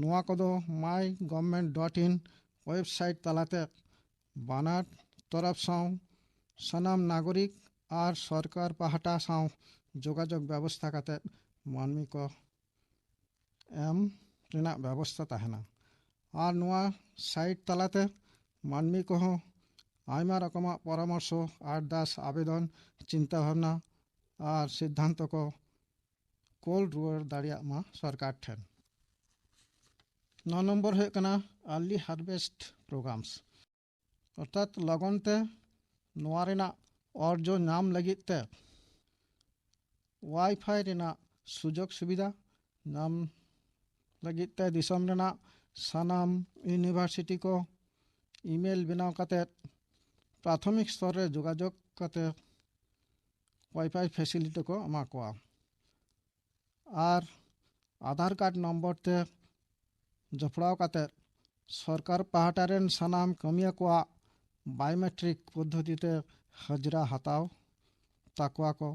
ᱱᱚᱣᱟ ᱠᱚᱫᱚ ᱢᱟᱭ ᱜᱚᱵᱷᱢᱮᱱᱴ ᱰᱚᱴ ᱤᱱ ᱳᱭᱮᱵᱽᱥᱟᱭᱤᱴ ᱛᱟᱞᱟᱛᱮ ᱵᱟᱱᱟᱨ ᱛᱚᱨᱚᱯ ᱥᱟᱶ ᱥᱟᱱᱟᱢ ᱱᱟᱜᱚᱨᱤᱠ ᱟᱨ ᱥᱚᱨᱠᱟᱨ ᱯᱟᱦᱴᱟ ᱥᱟᱶ ᱡᱳᱜᱟᱡᱳᱜᱽ ᱵᱮᱵᱚᱥᱛᱷᱟ ᱠᱟᱛᱮ ᱢᱟᱹᱱᱢᱤ ᱠᱚ ᱮᱢ ᱨᱮᱱᱟᱜ ᱵᱮᱵᱚᱥᱛᱷᱟ ᱛᱟᱦᱮᱱᱟ᱾ ᱟᱨ ᱱᱚᱣᱟ ᱥᱟᱭᱤᱴ ᱛᱟᱞᱟᱛᱮ ᱢᱟᱹᱱᱢᱤ ᱠᱚᱦᱚᱸ ᱟᱭᱢᱟ ᱨᱚᱠᱚᱢᱟᱜ ᱯᱚᱨᱟᱢᱚᱨᱥᱚ, ᱟᱨᱫᱟᱥ, ᱟᱵᱮᱫᱚᱱ, ᱪᱤᱱᱛᱟ ᱵᱷᱟᱵᱽᱱᱟ ᱟᱨ ᱥᱤᱫᱽᱫᱷᱟᱱᱛᱚ ᱠᱚ ᱠᱳᱞ ᱨᱩᱣᱟᱹᱲ ᱫᱟᱲᱮᱭᱟᱜ ᱢᱟ ᱥᱚᱨᱠᱟᱨ ᱴᱷᱮᱱ᱾ ᱱᱚ ᱱᱚᱢᱵᱚᱨ ᱦᱩᱭᱩᱜ ᱠᱟᱱᱟ early harvest programs, ᱚᱨᱛᱷᱟᱛ ᱞᱚᱜᱚᱱ ᱛᱮ ᱱᱚᱣᱟ ᱨᱮᱱᱟᱜ ᱚᱨᱡᱚ ᱧᱟᱢ ᱞᱟᱹᱜᱤᱫ ᱛᱮ ᱣᱟᱭᱯᱷᱟᱭ ᱨᱮᱱᱟᱜ ᱥᱩᱡᱳᱜᱽ ᱥᱩᱵᱤᱫᱷᱟ ᱧᱟᱢ ᱞᱟᱹᱜᱤᱫ ᱛᱮ ᱫᱤᱥᱚᱢ ᱨᱮᱱᱟᱜ ᱥᱟᱱᱟᱢ ᱤᱭᱩᱱᱤᱵᱷᱟᱨᱥᱤᱴᱤ ᱠᱚ ᱤᱢᱮᱞ ᱵᱮᱱᱟᱣ ᱠᱟᱛᱮ ᱯᱨᱟᱛᱷᱚᱢᱤᱠ ᱥᱛᱚᱨ ᱨᱮ ᱡᱳᱜᱟᱡᱳᱜᱽ ᱠᱟᱛᱮ ᱣᱟᱭᱯᱷᱟᱭ ᱯᱷᱮᱥᱤᱞᱤᱴᱤ ᱠᱚ ᱮᱢᱟ ᱠᱚᱣᱟ᱾ ᱟᱨ ᱟᱫᱷᱟᱨ ᱠᱟᱨᱰ ᱱᱚᱢᱵᱚᱨ ᱛᱮ ᱡᱚᱯᱲᱟᱣ ᱠᱟᱛᱮ ᱥᱚᱨᱠᱟᱨ ᱯᱟᱦᱴᱟ ᱨᱮᱱ ᱥᱟᱱᱟᱢ ᱠᱟᱹᱢᱤᱭᱟᱹ ᱠᱚᱣᱟᱜ ᱵᱟᱭᱳᱢᱮᱴᱨᱤᱠ ᱯᱚᱫᱽᱫᱷᱚᱛᱤ ᱛᱮ ᱦᱟᱡᱽᱨᱟ ᱦᱟᱛᱟᱣ ᱛᱟᱠᱚᱣᱟ ᱠᱚ,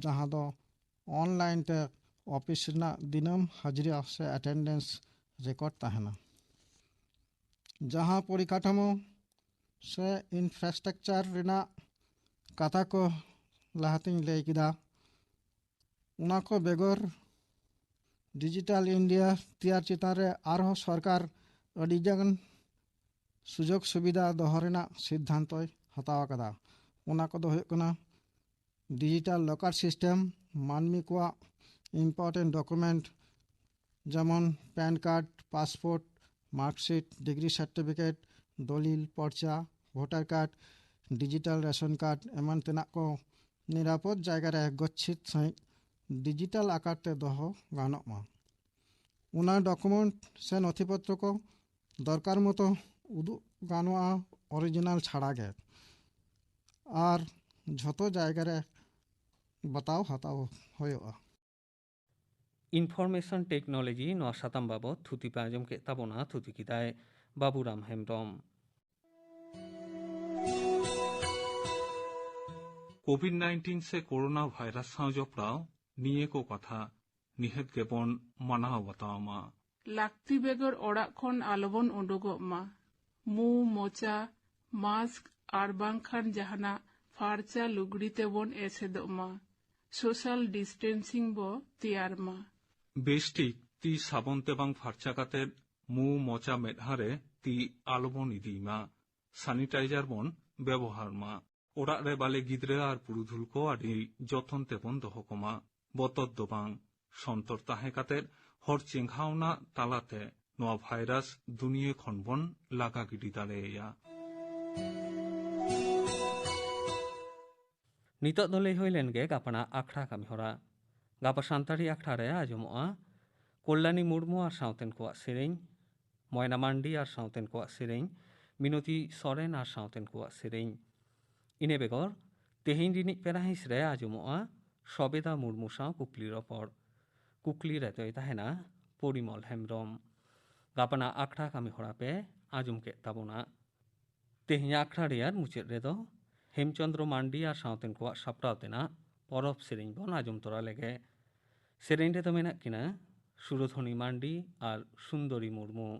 ᱡᱟᱦᱟᱸ ᱫᱚ ᱚᱱᱞᱟᱭᱤᱱ ᱛᱮ ᱚᱯᱷᱤᱥ ᱨᱮᱱᱟᱜ ᱫᱤᱱᱟᱹᱢ ᱦᱟᱡᱽᱨᱟ ᱥᱮ ᱮᱴᱮᱱᱰᱮᱱᱥ ᱨᱮᱠᱚᱨᱰ ᱛᱟᱦᱮᱱᱟ᱾ ᱡᱟᱦᱟᱸ ᱯᱚᱨᱤᱠᱟᱴᱷᱟᱢᱳ ᱥᱮ ᱤᱱᱯᱷᱨᱟᱥᱴᱨᱟᱠᱪᱟᱨ ᱨᱮᱱᱟᱜ ᱠᱟᱛᱷᱟ ᱠᱚ ᱞᱟᱦᱟᱛᱤᱧ ᱞᱟᱹᱭ ᱠᱮᱫᱟ, ᱚᱱᱟ ᱠᱚ ᱵᱮᱜᱚᱨ ᱰᱤᱡᱤᱴᱟᱞ ᱤᱱᱰᱤᱭᱟ ᱛᱮᱭᱟᱨ ᱪᱮᱛᱟᱱ ᱨᱮ ᱟᱨᱦᱚᱸ ᱥᱚᱨᱠᱟᱨ ᱟᱹᱰᱤᱜᱟᱱ ᱥᱩᱡᱳᱜᱽ ᱥᱩᱵᱤᱫᱷᱟ ᱫᱚᱦᱚ ᱨᱮᱱᱟᱜ ᱥᱤᱫᱽᱫᱷᱟᱱᱛᱚᱭ ᱦᱟᱛᱟᱣ ᱟᱠᱟᱫᱟ᱾ ᱚᱱᱟ ᱠᱚᱫᱚ ᱦᱩᱭᱩᱜ ᱠᱟᱱᱟ ᱰᱤᱡᱤᱴᱟᱞ ᱞᱚᱠᱟᱨ ᱥᱤᱥᱴᱮᱢ, ᱢᱟᱹᱱᱢᱤ ᱠᱚᱣᱟᱜ ᱤᱢᱯᱚᱨᱴᱮᱱᱴ ᱰᱚᱠᱩᱢᱮᱱᱴ ᱡᱮᱢᱚᱱ PAN card, passport, marksheet, degree certificate, ᱫᱚᱞᱤᱞ, ᱯᱚᱨᱪᱟ, voter card, digital ration card ᱮᱢᱟᱱ ᱛᱮᱱᱟᱜ ᱠᱚ ᱱᱤᱨᱟᱯᱚᱫ ᱡᱟᱭᱜᱟ ᱨᱮ ᱜᱚᱪᱷᱤᱛ ᱥᱟᱺᱦᱤᱡ ᱰᱤᱡᱤᱴᱟᱞ ᱟᱠᱟᱨ ᱛᱮ ᱫᱚᱦᱚ ᱜᱟᱱᱚᱜ ᱢᱟ᱾ ᱚᱱᱟ ᱰᱚᱠᱩᱢᱮᱱᱴ ᱥᱮ ᱱᱚᱛᱷᱤ ᱯᱚᱛᱨᱚ ᱠᱚ ᱫᱚᱨᱠᱟᱨ ᱢᱚᱛᱚ ᱩᱫᱩᱜ ᱜᱟᱱᱚᱜᱼᱟ, ᱚᱨᱤᱡᱤᱱᱟᱞ ᱪᱷᱟᱲᱟ ᱜᱮ, ᱟᱨ ᱡᱷᱚᱛᱚ ᱡᱟᱭᱜᱟ ᱨᱮ ᱵᱟᱛᱟᱣ ᱦᱟᱛᱟᱣ ᱦᱩᱭᱩᱜᱼᱟ᱾ ᱤᱱᱯᱷᱚᱨᱢᱮᱥᱚᱱ ᱴᱮᱠᱱᱳᱞᱚᱡᱤ ᱱᱚᱣᱟ ᱥᱟᱛᱟᱢ ᱵᱟᱵᱚᱛ ᱛᱷᱩᱛᱤ ᱯᱮ ᱟᱸᱡᱚᱢ ᱠᱮᱫ ᱛᱟᱵᱚᱱᱟ, ᱛᱷᱩᱛᱤ ᱠᱮᱫᱟᱭ ᱵᱟᱵᱩᱨᱟᱢ ᱦᱮᱢᱵᱨᱚᱢ᱾ ᱠᱳᱵᱷᱤᱰ ᱱᱟᱭᱤᱱᱴᱤᱱ ᱥᱮ ᱠᱳᱨᱳᱱᱟ ᱵᱷᱟᱭᱨᱟᱥ ᱥᱟᱶ ᱡᱚᱯᱲᱟᱣ ᱱᱤᱭᱟᱹ ᱠᱚ ᱠᱟᱛᱷᱟ ᱱᱤᱦᱟᱹᱛ ᱜᱮᱵᱚᱱ ᱢᱟᱱᱟᱣ ᱵᱟᱛᱟᱣ ᱢᱟ᱾ ᱞᱟᱹᱠᱛᱤ ᱵᱮᱜᱚᱨ ᱚᱲᱟᱜ ᱠᱷᱚᱱ ᱟᱞᱚᱵᱚᱱ ᱩᱰᱩᱠᱚᱜ ᱢᱟ᱾ ᱢᱩ, ᱢᱚᱪᱟ, ᱢᱟᱥᱠ ᱟᱨ ᱵᱟᱝᱠᱷᱟᱱ ᱡᱟᱦᱟᱱᱟᱜ ᱯᱷᱟᱨᱪᱟ ᱞᱩᱜᱽᱲᱤ ᱛᱮᱵᱚᱱ ᱮᱥᱮᱫᱚᱜ ᱢᱟ᱾ ᱥᱳᱥᱟᱞ ᱰᱤᱥᱴᱮᱱᱥᱤᱝ ᱵᱚ ᱛᱮᱭᱟᱨ ᱢᱟ᱾ ᱵᱮᱥᱴᱷᱤᱠ ᱛᱤ ᱥᱟᱵᱚᱱ ᱛᱮ ᱵᱟᱝ ᱯᱷᱟᱨᱪᱟ ᱠᱟᱛᱮ ᱢᱩ, ᱢᱚᱪᱟ, ᱢᱮᱫᱦᱟ ᱨᱮ ᱛᱤ ᱟᱞᱚᱵᱚᱱ ᱤᱫᱤᱭ ᱢᱟ᱾ ᱥᱟᱱᱤᱴᱟᱭᱡᱟᱨ ᱵᱚᱱ ᱵᱮᱵᱚᱦᱟᱨ ᱢᱟ᱾ ᱚᱲᱟᱜ ᱨᱮ ᱵᱟᱞᱮ ᱜᱤᱫᱽᱨᱟᱹ ᱟᱨ ᱯᱩᱨᱩᱫᱷᱩᱞ ᱠᱚ ᱟᱹᱰᱤ ᱡᱚᱛᱚᱱ ᱛᱮᱵᱚᱱ ᱫᱚᱦᱚ ᱠᱚᱢᱟ᱾ ᱵᱚᱛᱚᱨ ᱫᱚ ᱵᱟᱝ, ᱥᱚᱱᱛᱚᱨ ᱛᱟᱦᱮᱸ ᱠᱟᱛᱮ ᱦᱚᱲ ᱪᱮᱸᱜᱷᱟᱣᱱᱟ ᱛᱟᱞᱟᱛᱮ ᱱᱚᱣᱟ ᱵᱷᱟᱭᱨᱟᱥ ᱫᱩᱱᱤᱭᱟᱹ ᱠᱷᱚᱱ ᱵᱚᱱ ᱞᱟᱜᱟ ᱜᱤᱰᱤ ᱫᱟᱲᱮᱭᱟᱭᱟ᱾ ᱱᱤᱛᱚᱜ ᱫᱚ ᱞᱟᱹᱭ ᱦᱩᱭ ᱞᱮᱱ ᱜᱮ ᱜᱟᱯᱟᱱᱟᱜ ᱟᱠᱷᱲᱟ ᱠᱟᱹᱢᱤ ᱦᱚᱨᱟ᱾ ᱜᱟᱯᱟ ᱥᱟᱱᱛᱟᱲᱤ ᱟᱠᱷᱲᱟ ᱨᱮ ᱟᱸᱡᱚᱢᱚᱜᱼᱟ ᱠᱚᱞᱞᱟᱱᱤ ᱢᱩᱨᱢᱩ ᱟᱨ ᱥᱟᱶᱛᱮᱱ ᱠᱚᱣᱟᱜ ᱥᱮᱨᱮᱧ, ᱢᱚᱭᱱᱟ ᱢᱟᱱᱰᱤ ᱟᱨ ᱥᱟᱶᱛᱮᱱ ᱠᱚᱣᱟᱜ ᱥᱮᱨᱮᱧ, ᱢᱤᱱᱚᱛᱤ ᱥᱚᱨᱮᱱ ᱟᱨ ᱥᱟᱶᱛᱮᱱ ᱠᱚᱣᱟᱜ ᱥᱮᱨᱮᱧ᱾ ᱤᱱᱟᱹ ᱵᱮᱜᱚᱨ ᱛᱮᱦᱮᱧ ᱨᱤᱱᱤᱡ ᱯᱮᱲᱟ ᱦᱤᱸᱥ ᱨᱮ ᱟᱸᱡᱚᱢᱚᱜᱼᱟ ᱥᱚᱵᱮᱫᱟ ᱢᱩᱨᱢᱩ ᱥᱟᱶ ᱠᱩᱠᱞᱤ ᱨᱚᱯᱚᱲ᱾ ᱠᱩᱠᱞᱤ ᱨᱮᱫᱚᱭ ᱛᱟᱦᱮᱱᱟ ᱯᱚᱨᱤᱢᱚᱞ ᱦᱮᱢᱵᱨᱚᱢ᱾ ᱜᱟᱯᱟᱱᱟᱜ ᱟᱠᱷᱲᱟ ᱠᱟᱹᱢᱤ ᱦᱚᱨᱟ ᱯᱮ ᱟᱸᱡᱚᱢ ᱠᱮᱫ ᱛᱟᱵᱚᱱᱟ᱾ ᱛᱮᱦᱮᱧᱟᱜ ᱟᱠᱷᱲᱟ ᱨᱮᱭᱟᱜ ᱢᱩᱪᱟᱹᱫ ᱨᱮᱫᱚ ᱦᱮᱢᱪᱚᱸᱫᱽᱨᱚ ᱢᱟᱱᱰᱤ ᱟᱨ ᱥᱟᱶᱛᱮᱱ ᱠᱚᱣᱟᱜ ᱥᱟᱯᱲᱟᱣ ᱛᱮᱱᱟᱜ ᱯᱚᱨᱚᱵᱽ ᱥᱮᱨᱮᱧ ᱵᱚᱱ ᱟᱸᱡᱚᱢ ᱛᱚᱨᱟ ᱞᱮᱜᱮ᱾ ᱥᱮᱨᱮᱧ ᱨᱮᱫᱚ ᱢᱮᱱᱟᱜ ᱠᱤᱱᱟ ᱥᱩᱨᱚᱫᱷᱚᱱᱤ ᱢᱟᱱᱰᱤ ᱟᱨ ᱥᱩᱱᱫᱚᱨᱤ ᱢᱩᱨᱢᱩ᱾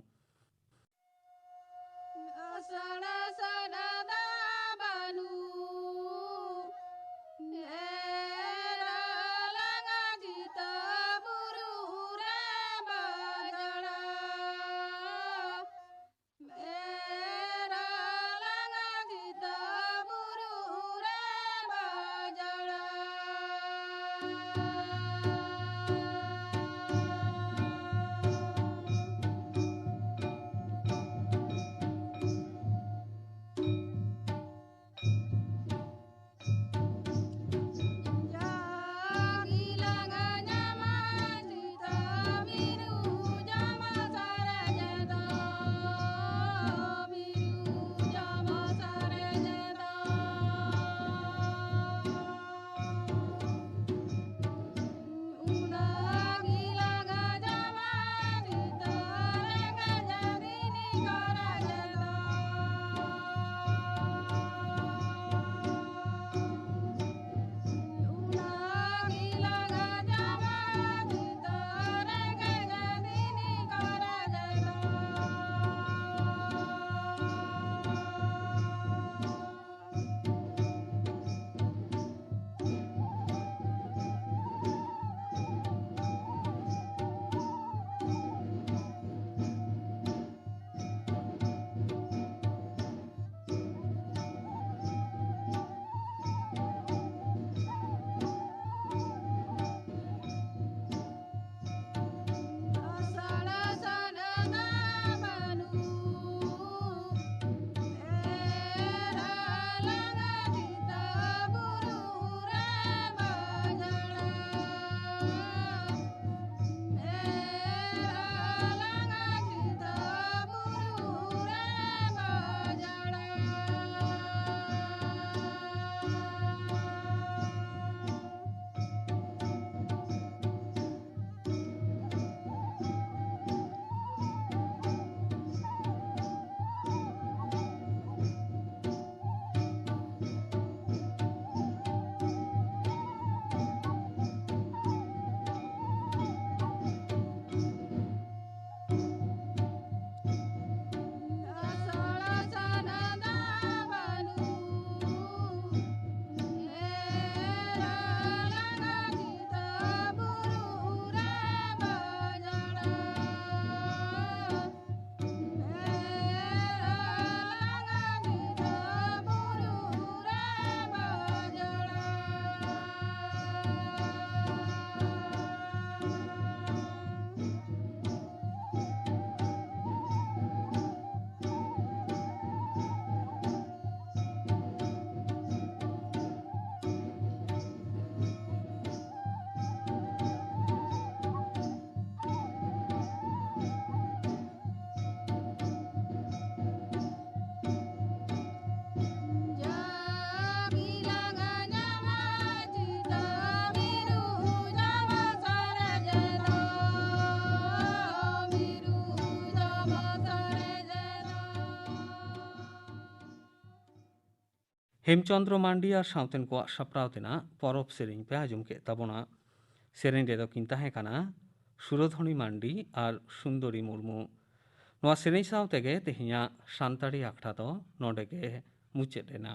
ᱦᱮᱢᱪᱚᱸᱫᱽᱨᱚ ᱢᱟᱱᱰᱤ ᱟᱨ ᱥᱟᱶᱛᱮᱱ ᱠᱚᱣᱟᱜ ᱥᱟᱯᱲᱟᱣ ᱛᱮᱱᱟᱜ ᱯᱚᱨᱚᱵᱽ ᱥᱮᱨᱮᱧ ᱯᱮ ᱟᱸᱡᱚᱢ ᱠᱮᱫ ᱛᱟᱵᱚᱱᱟ᱾ ᱥᱮᱨᱮᱧ ᱨᱮᱫᱚ ᱠᱤᱱ ᱛᱟᱦᱮᱸ ᱠᱟᱱᱟ ᱥᱩᱨᱚᱫᱷᱚᱱᱤ ᱢᱟᱱᱰᱤ ᱟᱨ ᱥᱩᱱᱫᱚᱨᱤ ᱢᱩᱨᱢᱩ᱾ ᱱᱚᱣᱟ ᱥᱮᱨᱮᱧ ᱥᱟᱶ ᱛᱮᱜᱮ ᱛᱮᱦᱮᱧᱟᱜ ᱥᱟᱱᱛᱟᱲᱤ ᱟᱠᱷᱲᱟ ᱫᱚ ᱱᱚᱰᱮ ᱜᱮ ᱢᱩᱪᱟᱹᱫ ᱮᱱᱟ᱾